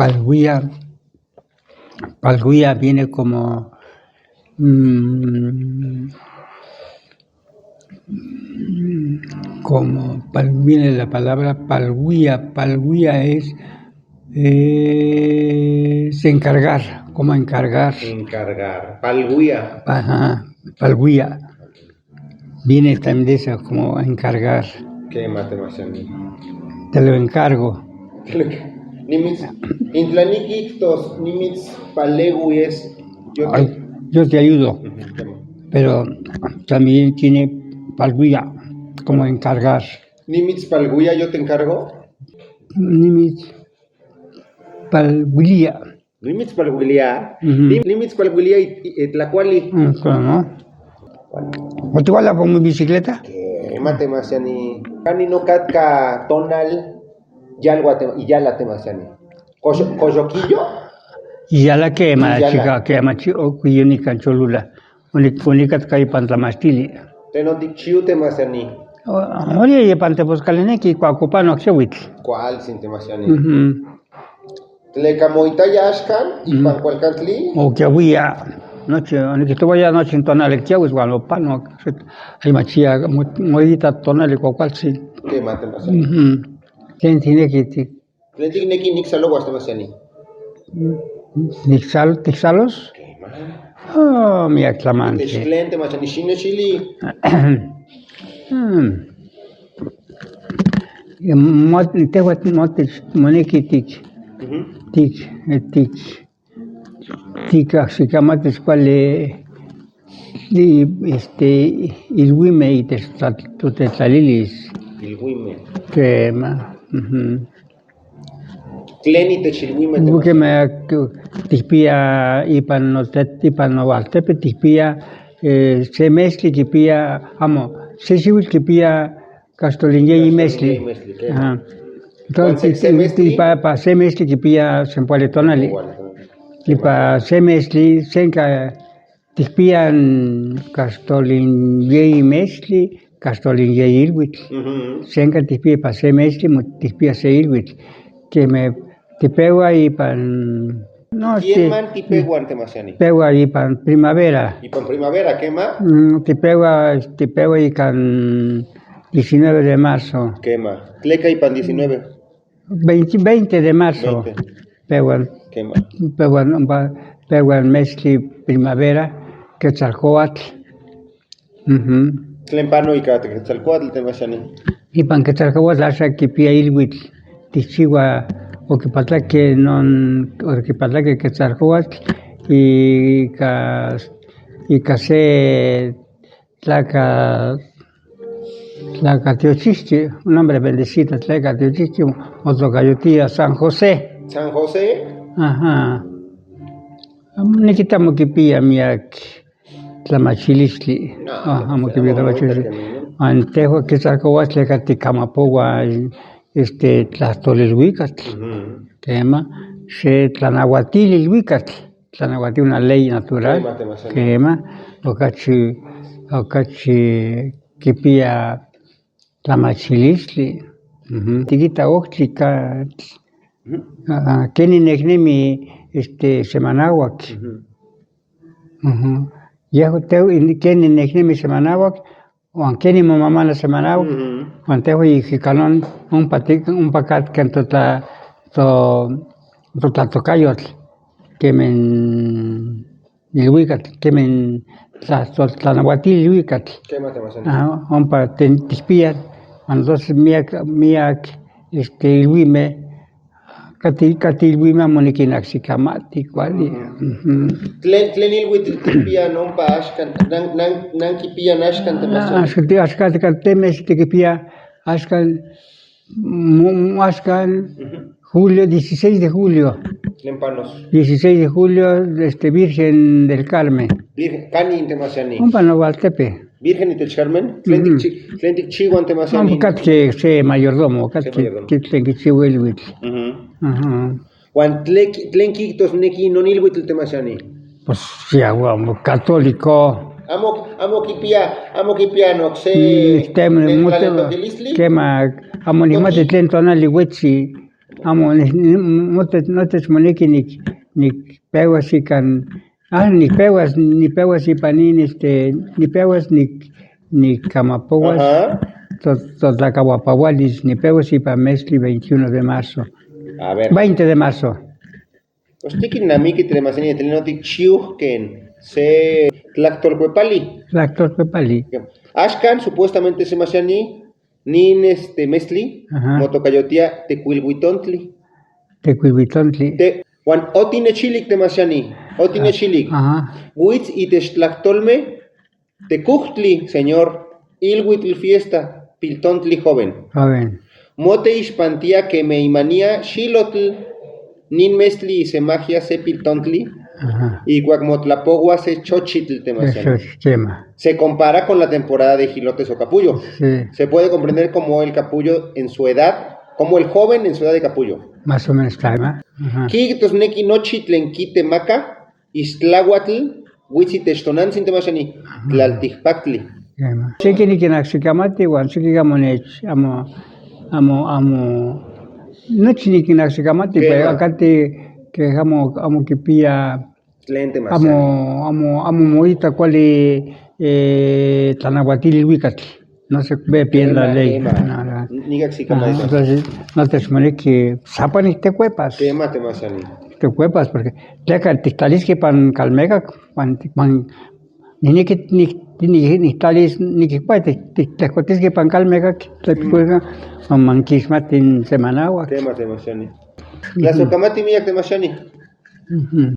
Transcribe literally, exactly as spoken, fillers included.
Palguia, palguia viene como, mm, como pal-, viene la palabra palguia. Palguia es, es encargar, como encargar. Encargar. Palguia. Ajá, palguia. Viene también de esa, como encargar. Kema, Temasiani. Te lo encargo. Te lo enca-, nimits-, intlanikiktos, nimits paleuis, yo te... Ay, yo te ayudo. Ujú, kema. Pero también tiene palguia, como encargar. Nimits palguia, yo te encargo. Nimits palguia. Nimitspaleuilia. Ujú. Nim-, nimitspaleuilia it-, it-, tlakuali. Mm, claro, ¿no? ¿O te igual la pongo en bicicleta? Kema, Temasiani. Kanin okatka tonal, yala te-, yala, Temasiani. Kox-, koxokiyo? Yala kema, yala. Chika, kema, chi-, o, kuyo nikan Cholula. Onik-, onikatka ipan tlamachtili. Tlen otikchiu, Temasiani? O-, ori, ipan Tepozkali niki, kuak opanok xiauitl. Kualtsin, Temasiani. Ujú. Tleka moitaya axkan ipan kualkantli? Okiauia. Nochi, onikijtouaya nochi tonali kiauis uan opanok. Ay, machia, mo-, moita tonali kuakualtsin. Kema, Temasiani. Ujú. ¿Tlen tikneki ti-? ¿Tlen tikneki nikxalouas, Temasiani? Nikxal-, tikxalos? Kema. Oh, miak tlamantli. ¿Itech tlen, Temasiani, xinechili? Hmm. Mot-, tejuatl motech moneki tik-, ujú, tik-, eh, tik-, tikajsikamatis kuali, i-, este, iluimej itech tla-, totetlalilis. Iluimej. Kema, ujú. ¿Tlen itech iluimej, Temasiani? Kema, tikpia ipan notet-, ipan noaltepe tikpia, eh, se mestli kipia, amo, se xiuitl kipia kaxtolin yeyi mestli. Kaxtolin yeyi mestli, kema. Ajá. Entonces, ¿kuantik se mestli? Ipa-, pa se mestli kipia sempoali tonali. Sempoali tonali. Ipa se mestli, senka tikpia kaxtolin yeyi mestli, kaxtolin yeyi iluitl. Ujú. Senka tikpia ipa se mestli, mo-, tikpia se iluitl. Kema tipeua ipan, no, ¿ken ti-, man tipeua, Temasiani? Peua ipan primavera. Ipan primavera, kema? Mm, tipeua, tipeua ikan diecinueve de marzo. Kema. ¿Tleka ipan diecinueve? Veinte, veinte de marzo. Veinte. Peua. Kema. Peua, ompa, peua mestli primavera, Quetzalcóatl. Ujú. ¿Tlen pano ika Quetzalcóatl, Temasiani? Ipan Quetzalcóatl axan kipia iluitl, tikchiua, okipatlakej non, okipatlakej Quetzalcóatl ika, ika se tlaka-, tlakatiochijchi, un hombre bendecido, tlakatiochijchi, motokayotia San José. ¿San José? Ajá. Amo nikita amo kipia miak tlamachilistli. No, ah, amo kipia tlamachilistli. Uan tejuan Quetzalcóatl tleka tikamapoua, este, tlajtol iluikatl. Ujú. Kema, se tlanauatili iluikatl. Tlanauatili, una ley natural. Kema, Temasiani. Kema, okachi, okachi kipia tlamachilistli. Ujú. Tikita ojtli ka-, ujú, ah, kenin nejnemi, este, semanauak. Ujú. Ujú. Yej teu-, in-, kenin nejnemi semanauak, uan kenin momamana semanauak, ujú, uan tejuan ijikanon ompa ti-, ompa katka totla-, to-, totlatokayotl, kemin iluikatl, kemin tla-, tla-, tlanauatili iluikatl. Kema, Temasiani. Ajá, ompa ten-, tikpia, entonces miak, miak, este, iluimej, kati-, kati iluimej amo nikinajsikamati kuali. Ujú. Ujú. ¿Tlen, tlen iluitl tikpia nompa axkan, nan, nan, nan kipia axkan, Temasiani? Axkan ti-, axkan, axkan temes tikpia, axkan, mo-, mo-, axkan, ujú, julio, dieciséis de julio. ¿Tlen panos? Dieciséis de julio, este, Virgen del Carmen. Virgen, ¿kanin, Temasiani? Ompa Novaltepe. ¿Virgen itech Carmen? ¿Tlen, ujú, tikchi-, tlen tikchiua, Temasiani? Ompa katka se mayordomo, katka se mayordomo, ki-, tlen kichiua iluitl. Ujú. Ajá. ¿Uan tlen ki-, tlen kijtosneki inon iluitl, Temasiani? Pues, ya, amo católico. ¿Amo, amo kipia, amo kipia okse, mm, este, tlen mote-, tlaneltokilistli? Kema, amo nikmati tlen tonali uetsi. Amo, ni- ni- mote- notech moneki nik- nikpeuas ikan, ah, nikpeuas, nipeuas ipan in, este, nipeuas nik- nikamapouas. Ajá. To- totlakauapaualis, nipeuas ipan mestli veintiuno de marzo. A ver. Veinte de marzo. Pues tikilnamiki tlen mach sani, tlen otikchiuken se tlaktolkuepali. Tlaktolkuepali. Axkan, supuestamente, se mach sani, nin, este, mestli, ajá, motokayotia Tekuiluitontli. Tekuiluitontli. Te- uan otinechilik, te mach sani, otinechilik. Ajá. Wits itech tlaktolmej Tekuktli, señor, ilwitl fiesta, piltontli joven. Joven. Moteixpantia keme imania xilotl nin mestli isemaja se piltontli, ajá, ikuak motlapoua se chochitl, te mach sani. Eso es tema. Se compara con la temporada de jilotes o capullo. Sí. Se puede comprender como el capullo en su edad, como el joven en su edad de capullo. Más o menos, tema. Ajá. Kijtosneki nochi tlen kitemaka istlauatl wits itech tonantsin, te mach sani, ajá, tlaltikpaktli. Kema. Seki nikinajsikamati uan seki amo nech-, amo, amo, amo, nochi nikinajsikamati, kema, pero akati ke amo, amo kipia, tlen, te mach sani, amo, amo, amo moita kuali, eh, tlanauatili ilwikatl. No se ve bien la ley. Kema, kema. Nada. Nikajsikamati. Ajá, entonces, notech moneki, sapanik tekuepas. Kema, te mach sani. Tekuepas, porque tleka tiktlaliskej ipan kalmekak, uan, uan nineki nik- nik- niktlalis, nikijkua tik- tik- tiktejkotiskej ipan kalmekak, tepikuika, uan mankixmati n semanauak. Kema, te mach sani. Ujú. Tlasojkamati miak, te mach sani. Ujú.